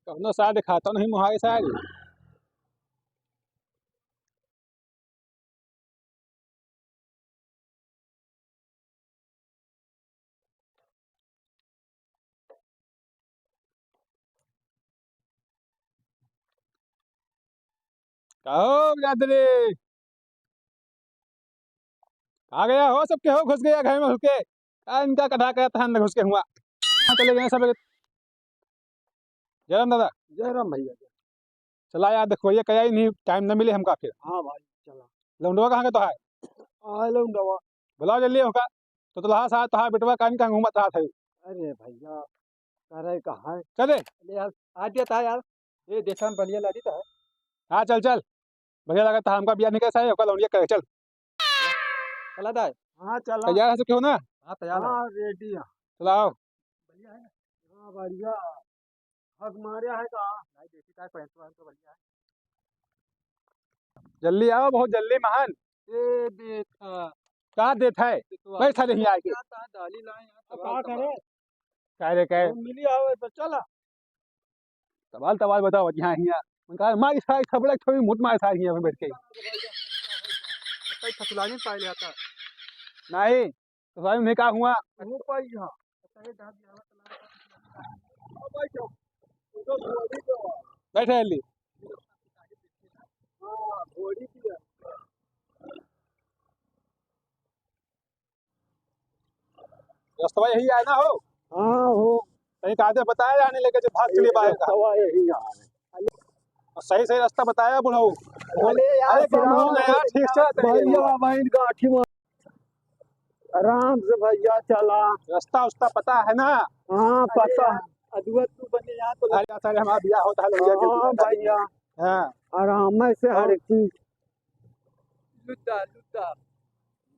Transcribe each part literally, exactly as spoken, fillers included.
कौनो सार दिखाता नहीं मुहाई सारी। का हो बिरादरी? आ गया हो, सबके हो घुस गया घर में घुस के। का इनका कथा कहता है, अंदर घुस के हुआ। हाँ, चले गए सब। जय राम दादा। जय राम भैया। चला यार, देखो ये कहीं नहीं, टाइम न मिले हमका फिर। हाँ भाई, चला। लौंडवा कहाँ के तो है? आ लौंडवा। बुलाओ जल्दी होका। तो दुल्हा साहब, तोहार बेटवा कान का घूमत रहा था। अरे भैया, करे कहाँ है? चले। ले यार, आ दिया था यार। ये देखा हम बढ़िया लागी था। हाँ, चल, चल। बढ़िया लगा था हमका, बिया निकल साहब, होका लौंडिया करे, चल। चला दाई। हाँ, चला। तैयार है सब क्यों ना? हाँ, तैयार है। हाँ, रेडी है। चलाओ। बढ़िया है ना? हाँ, बढ़िया। हक मारे है का? भाई, देखी का पैंट वैंट तो बढ़िया है। जल्दी आओ, बहुत जल्दी महान। ए, देखा। का देत है? तो बैठा आगे नहीं आके। क्या था, डाली लाए यहाँ, अब सवाल का सवाल। करे? का रे, का? हम मिली आओ, तो चला। सवाल, सवाल बताओ, यहाँ, यहाँ। उनका मारी सारी थपड़ा, थोड़ी मुठ मारी सारी यहाँ पे बैठ के। भाई, थपलानी पाए जाता। नहीं। तो भाई, उन्हें का हुआ? वो पाई यहाँ। बैठे अली। रस्तवा यही है ना हो? हाँ हो। कहीं कायदे बताया जाने लगे जो भाग चलिए बाहर का। रस्तवा यही है। और सही सही रास्ता बताया बुढ़ऊ। अरे यार, अरे गाँव में यार, ठीक से चलते हैं। भैया, भाई, गाठी में। आराम से भैया चला। रास्ता उस्ता पता है ना? हाँ, पता है। अरे यार, अदुआ तू बने यहाँ तो अरे यार, सारे हमारा बियाह होता है, लोग हाँ, भैया। हाँ। आराम से हर एक चीज। लुद्दा, लुद्दा।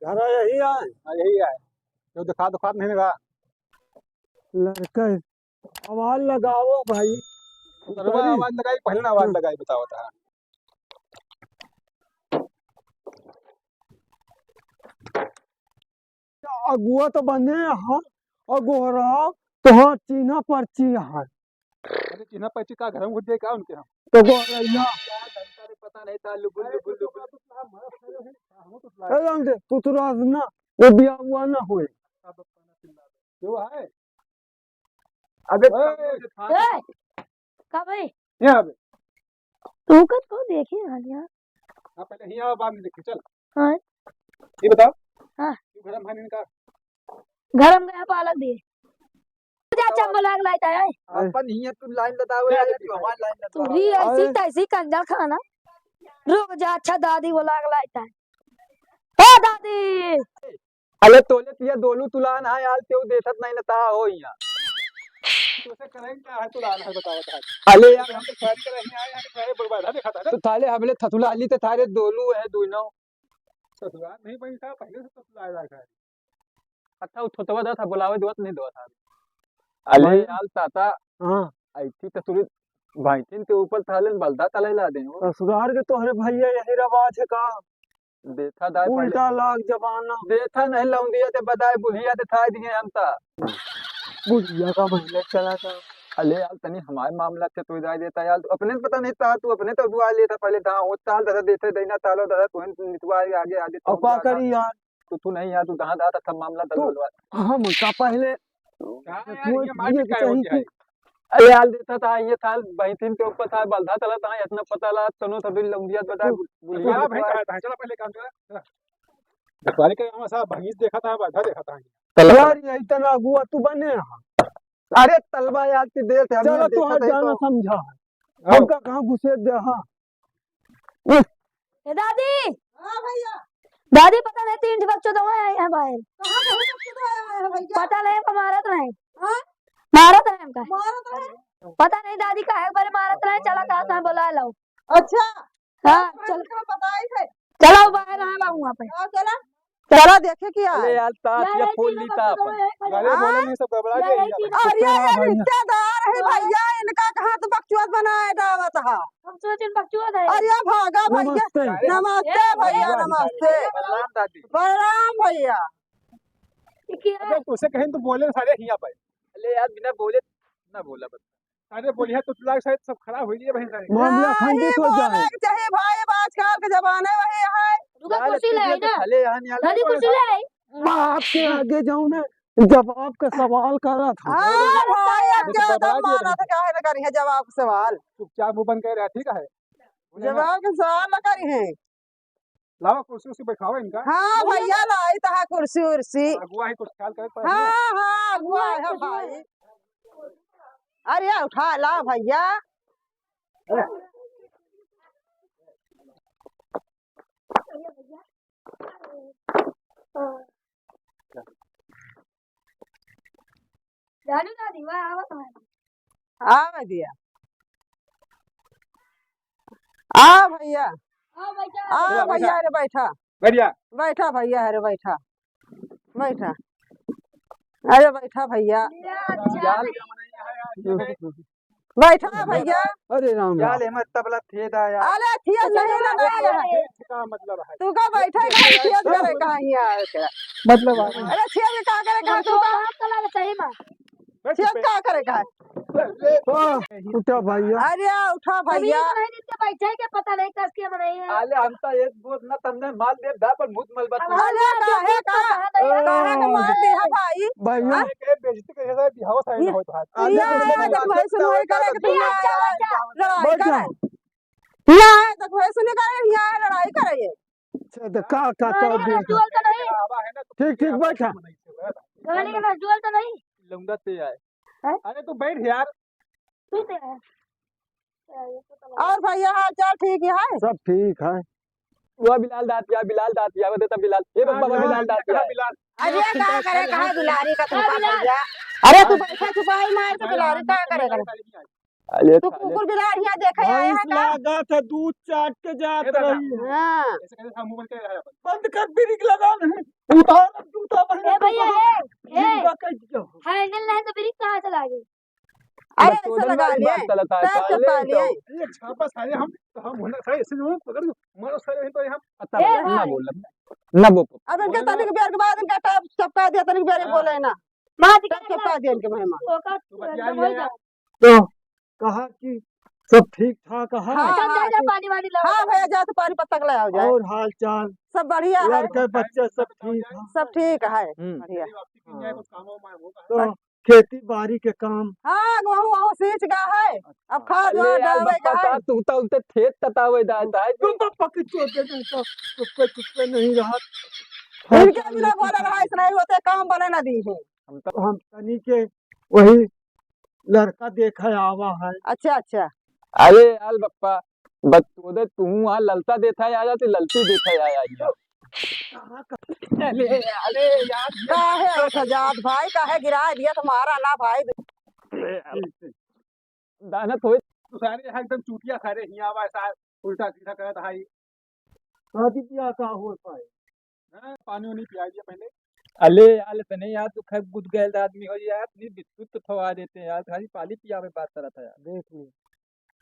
घर यही है? हाँ, यही है। तो दिखा, दिखा नहीं लगा। लड़का आवाज लगाओ भाई। उतरवा उतरी। आवाज लगाई, पहले ना आवाज हाँ। लगाई, बताओ तो। अगुआ तो बने हैं, अगोहरा, तो हाँ, चिन्हा पर्ची है। अरे, चिन्हा पर्ची का घर में घुस जाए का उनके हम? तो गोहरैया। क्या घंटा रे, पता नहीं था, लुबुल, लुबुल, लुबुल। ए, राम दे, तू तो राज ना, वो बिया हुआ ना होए। क्यों है? अबे ए! ए! का भाई? यहाँ अबे। तू कत को देखी हाल यार? हाँ, पहले यहाँ आओ, बाद में देखी, चल। हाँ। ये बताओ। हाँ। तू गरम है इनका? गरम गया पालक दिए। जा चंबो लाग लाइता है। अपन हियाँ तू लाइन बतावे, तू हमार लाइन तू बतावे। ही ऐसी अरे। तैसी कंजर खाना। रुक जा, अच्छा दादी वो लाग लाइता है। ओ दादी। अरे तोले तिया दोलू तुलान है यार, तेऊ देखत नहीं ना ता हो यहाँ। तोसे करें क्या है तुलान है बताओ ता। अरे यार हम तो शादी करे ही आए हैं, तो ये बर्बाद है, देखा था ना? तो थाले हमले थथुला ली तो थारे दोलू है दोनों। ससुराल नहीं बनी था, पहले से ससुराल आ रहा है। अच्छा, वो थोतवा दा था, बुलावे दुआ तो नहीं दुआ था। अरे भाई। यार ताता, हाँ। ऐसी तो तुरी भैंसिन के ऊपर थाले बलदा तले ला दे हो। ससुराल के तोहरे भैया यही रवाज है का? देखा दाई उल्टा पहले। लाग जमाना। देखा नहीं लौंडिया ते बताए बुढ़िया ते थाई दिए हम ता। बुढ़िया का भैया चला था। अरे यार तनी हमारे मामला से तू जाए देता यार, तू अपने पता नहीं था, तू अपने तो दुआ लेता पहले था, वो ताल दादा देते देना तालो दादा, तू नितवा आगे आगे और का करी यार? तू, तू नहीं यार, तू जहाँ जाता था मामला तू, दलवा। हम का पहले का यार, ये मार ये पिटाई हो गया है। अरे यार, देता था, ये था, भैंसिन के ऊपर था, बलधा चला था, इतना पता ला, तनो तभी लौंडिया बता, तू, बुढ़िया क्या भाई, बता। कहा था, चला पहले काम करा, चला। दुकान के यहाँ साहब भैंस देखा था, बलधा देखा था। यार, ये इतना अगुआ तू बने रहा। अरे तलवा यार, तू देख, हमने चलो, तू देखा हट था, जाना तो समझा। आओ। हमका कहाँ घुसे दे, हाँ। ए दादी! हाँ भैया। दादी, पता नहीं तीन ठे बकचोदवा आए हैं बाहर। कहाँ के बकचोदवा आए हैं भैया? पता नहीं, हमका मारत रहे। हाँ? मारत रहे हमका। मारत रहे? पता नहीं दादी काहे बारे मारत रहे, चला कहा था बुला लो। अच्छा। हाँ, चल। चलो बाहर आए बाबू वहाँ पे। हाँ, चला। चला देखे कि अरे यार, तात या ये फूल तीनों लीता बकचोदवा अपन। है, खड़े। अरे, हाँ? बोले नहीं, सब गड़बड़ा ये गया है। तीनों अरे, ये रिश्तेदार है भैया, इनका कहाँ तो बकचोद बनाए दावत हा। हम सोचे बकचोद है। अरे, भागा भैया। नमस्ते। नमस्ते भैया, नमस्ते। प्रणाम दादी। प्रणाम भैया। ये क्या है? अबे, उसे कहीं तो बोले सारे हिया पे। अरे यार, बिना बोले ना बोला बस। अरे बोलिया तो तुला शायद सब खराब हो गया बहन सारे। मामला हाँ, खंडित हो जाए। बोले के चाहे भाई, अब आजकल के जमाने वही है। रुका, कुर्सी ले आई ना। भले यहाँ नहीं आले, दादी, कुर्सी ले आई। बाप के आगे जाऊँ ना, जवाब का सवाल करा था। हाँ भाई, अब क्या जवाब मारा था, काहे ना करी है जवाब का सवाल? चुपचाप मुंह बंद कर रहा, ठीक है? जवाब का सवाल ना करी है। लावा कुर्सी उर्सी बैठावा इनका। हाँ भैया, लाई तहा कुर्सी उर्सी। अगुआ है, कुछ ख्याल करे पड़े। हाँ, हाँ, अगुआ है भाई। अरे उठा ला भैया। जानू दादी, वह आवत है। आवे दिया। आ भैया। आ भैया। आ भैया, अरे बैठा। बैठ जा। बैठा भैया, अरे बैठा। बैठा। अरे बैठा भैया। बैठा भैया। अरे राम राम। यार, एमे तबला थे दा यार। अरे थिया नहीं ना, नहीं है। का मतलब है? तू का बैठे का थिया करे कहाँ यहाँ आवे के? मतलब है। अरे थिया के का करे कहाँ तू का? सही में। बैठ थिया पे। का करे का? हाँ, उठा भैया। अरे उठा अभी भैया। नहीं देते बैठे के पता नहीं कस के बनाई है। आले हम तो एक बोझ ना तमने माल दे दा पर मुंह मल बत। अरे काहे का? काहे का मार दे है भाई? भैया। हाँ? के बेइज्जती करे है, बिहाव साइन ये होत है। ये अरे, आया तो भाई सुनवाई करे के तुम लड़ाई करे। ना है तो भाई सुने करे, यहाँ है लड़ाई करे ये। अच्छा, तो का, का, का अरे, दे? रजूल तो नहीं। ठीक, ठीक, बैठा। गाड़ी के रजूल तो नहीं। लौंडा ते आए। हैं? अरे, तू बैठ यार। तू ते आए। और भैया, हाल चाल ठीक है? सब ठीक है। वो बिलाल दातिया, बिलाल दातिया, वो देता बिलाल। ए बाबा, हाँ, बिलाल दातिया। बिलाल। अरे, का करे, कहाँ दुलारी का तुमका भैया? अरे, तू बैठा, चुपाई मार के दुलारी का करे, करे? अरे तू साले। कुकुर बिलार यहाँ देखे आया है का? लागत है दूध चाट के जात रही है। हाँ। बंद कर, ब्रेक लगा नहीं। उतार अब जूता पहन। ए भैया, ए, ए। जिंदा कर दिया। हैंडल नहीं तो ब्रेक कहाँ से लागे? अरे बस ऐसे लगा लिए। बात चलता है, पैर साले चिपका लिए। तो। ये छापा साले हम, हम होना साले ऐसे लोग पकड़ मारो साले नहीं तो हम। अच्छा, ए ना भाई। बोल, ना बोल। अब इनके तनिक बेर के बाद इनका टैप चपका दिया, तनिक बेर हाँ। बोले ना। मार टैप चपका दिया इनके महिमा। ओका तू बतिया लिया। तो कहा कि सब ठीक ठाक है। हाँ, हाँ, जा, जा, ठीक। पानी वानी लाओ। हाँ भैया, जा तो पानी पत्ता के ले आओ जाए। और हाल चाल? सब बढ़िया है। लड़के बच्चे सब ठीक है? सब ठीक है, हम्म। बढ़िया। हाँ। तो खेती बाड़ी के काम? हाँ, गेहूं वहूं सींच गया है, अब खाद वाद डाले का है। तू तो उनते खेत ततावे जाता है। तू पप्पा की चोट दे, तू तो चुप्पे चुप्पे नहीं रहा। इनके बिना बोला रहा, इसने ही होते काम बने ना दी है। हम तो, हम तनी के वही लड़का देखे आवा है। अच्छा, अच्छा। अरे यार बप्पा, बतोदे तू आ ललता देथा है, आ जाते ललती देथा है, आ जाते। अरे, अरे यार। काहे हो सजाद भाई, काहे गिरा दिया तुम्हारा ना भाई? दाना थोड़े। तू सारे यहाँ एकदम चूतिया सारे हियाँ आवा, ऐसा उल्टा सीधा करत है। शादी ब्याह का हो पाए। हाँ, पानी वानी पिया दिया पहले। अले यार, तने यार, तू खैर गुद गैल आदमी हो यार, इतनी बिस्कुट तो थवा देते हैं यार, खाली पानी पियावे बात करत है यार। देख ली।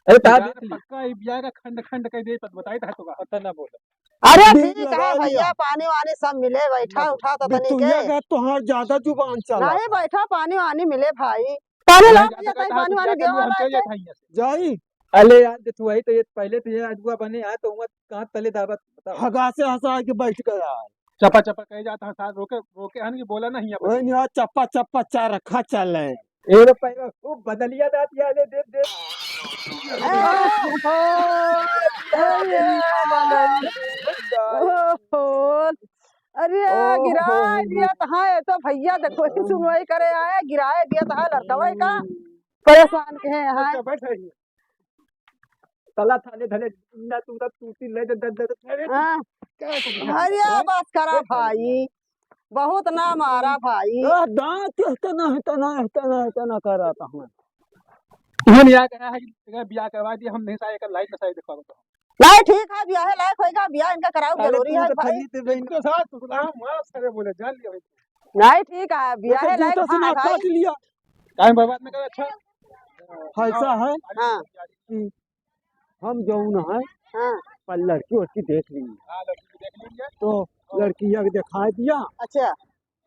अरे, ता यार, देख ली। पक्का ये ब्याह का खंड खंड कह दे, पत-, बताई था तो का। पता ना बोला। अरे, ठीक है भैया, पानी वानी सब मिले, बैठा उठा तो तनी के। का तोहार ज्यादा जुबान चला। नहीं, बैठा, पानी वानी मिले भाई। पानी ला भैया, ताई, पानी वानी दियो भाई। जाई। अले यार, देख वही तो ये पहले तो ये अगुआ बने आए तो हुआ कहाँ तले दाबत बताओ। हगा से हंसा के बैठ गया है। चपा चपा कहे जाता है सार, रोके, रोके हन कि बोला नहीं है। वही नहीं, चप्पा चप्पा चार रखा चल रहे। ए रे पैर, वो बदलिया दांत या ले, दे, दे। ओहो। अरे, ओहो। गिराए दिया तो है, तो भैया देखो, ही सुनवाई करे आए, गिराए दिया तो है, लड़कवा का। हम्म। परेशान के हैं, हाँ। अच्छा, बैठ रही है। तला थाने धने, इन्ना तू तब टूटी ले, दे, दे, दे, दे, अरे, हाँ। क्या कर रहा है? अरे, बस करा भाई, बहुत ना मारा भाई। ए, दांत एतना, एतना, एतना, एतना करा था हमें। ये नहीं आ कहा है कि अगर ब्याह करवा दिया, हम नहीं सारे का लाइट में सारे दिखा देता हूँ। नहीं, ठीक है, ब्याह है, लायक होएगा, ब्याह इनका कराओ, अरे, जरूरी तू है तो भाई। खरीद दे बहन। इनके साथ तो गुलाम मार सारे बोले, जान लिया भाई। नहीं, ठीक है, ब्याह है, लायक जूता से हाँ, मार भाई। काट लिया। टाइम बर्बाद में कर, अच्छा। ऐसा है हाँ। कि हम जौन है, हाँ। पर लड़की वड़की देख ली। हाँ, लड़की को देख लीजिए। तो लड़किया के दिखा दिया। अच्छा।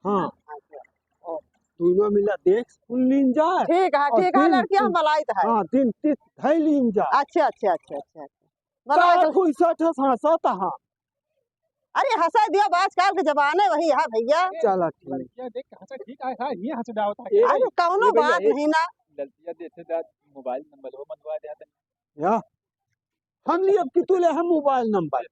हाँ। अच्छा। और दोनों मिला देख सुन लीन जा। ठीक है, और ठीक है, दिन लड़कियां हम बलाइत है। हाँ, दिन तीस धै लीन जा। अच्छा, अच्छा, अच्छा, अच्छा, अच्छा। बलाइत साठ है। पैंसठ है, हाँ, सौ तो हाँ। अरे हंसा दिया, आजकल के जमाने वही है भैया। चला ठीक। लड़कियां देख के हंसा ठीक है, हाँ, ये हंस डावत है। ए, अरे कौनो ए भैया, बात ए, नहीं ना। लड़कियां देखे जा, मोबाइल नंबर वो मंगवा दे। या हम लिए अब कि तू ले हम मोबाइल नंबर।